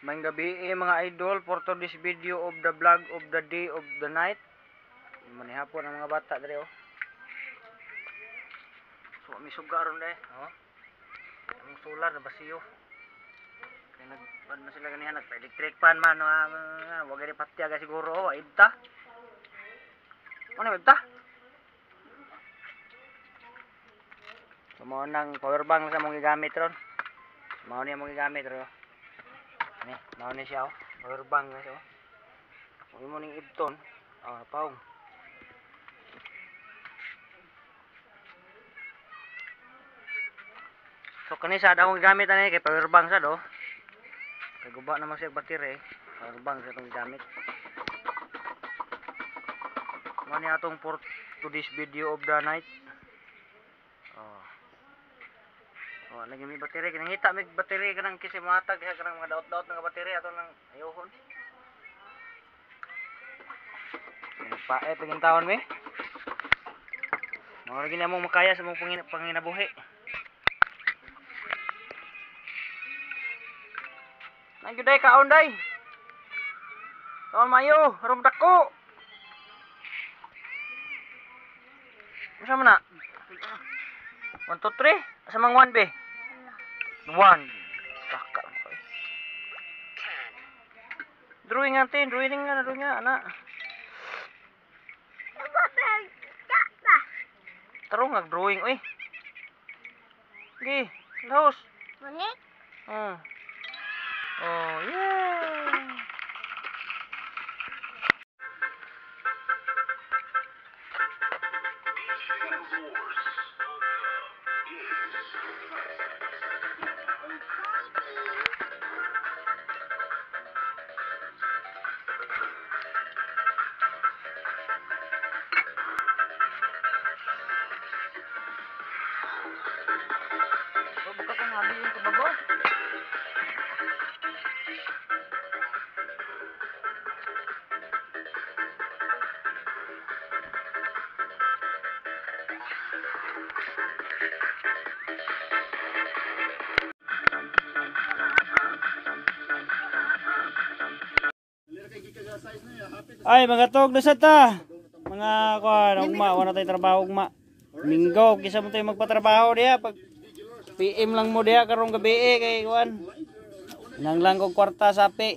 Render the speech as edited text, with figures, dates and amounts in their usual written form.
Maayong gabi eh, mga idol, for today's video of the vlog of the day of the night. Manihapon ang mga bata diri oh. So mi suga ron dai, oh. Ang solar na basiyo. Kay nag man sila ganihan, nag electric fan man, wa gani patya siguro oh, ibta. Ano ibta? So mao nang power bank sa mong gigamit ron. Mao ni among gigamit ron. Ni, mao ni siya oh. Power bank na siya oh. Kung imo ning ibton, oh, paong. So kani sad akong gigamit ani kay power bank sad oh. Kay guba naman siya battery, power bank sa itong gigamit. Mao ni atong for today's video of the night. Oh. Oh, lagi may battery, kanang ngita may battery kanang kasi matag diha kanang mga daot-daot nga battery ato nang ayohon. Pae pagin taon mi. Mao ra gini among makaya sa among panginabuhi. Nang gyud kaon day. Kaon mayo, aron dako. Unsa man na? 1 2 3. Asa mang 1 be? 1. Saka mo kay. Drawing nga tin, drawing nga, drawing nga ana. Tarong nga drawing oy. Gi, lahos. Mani? Oh, yeah. Buka kong habi yung kabago. Ay, mga tog na sa ta. Mga kuan, ugma, wala tayo trabaho ugma. Minggo, kisa mo tayo magpatrabaho diha pag PM lang mo diha karong gabi eh, kay kuan. Nang lang kog kwarta sa api.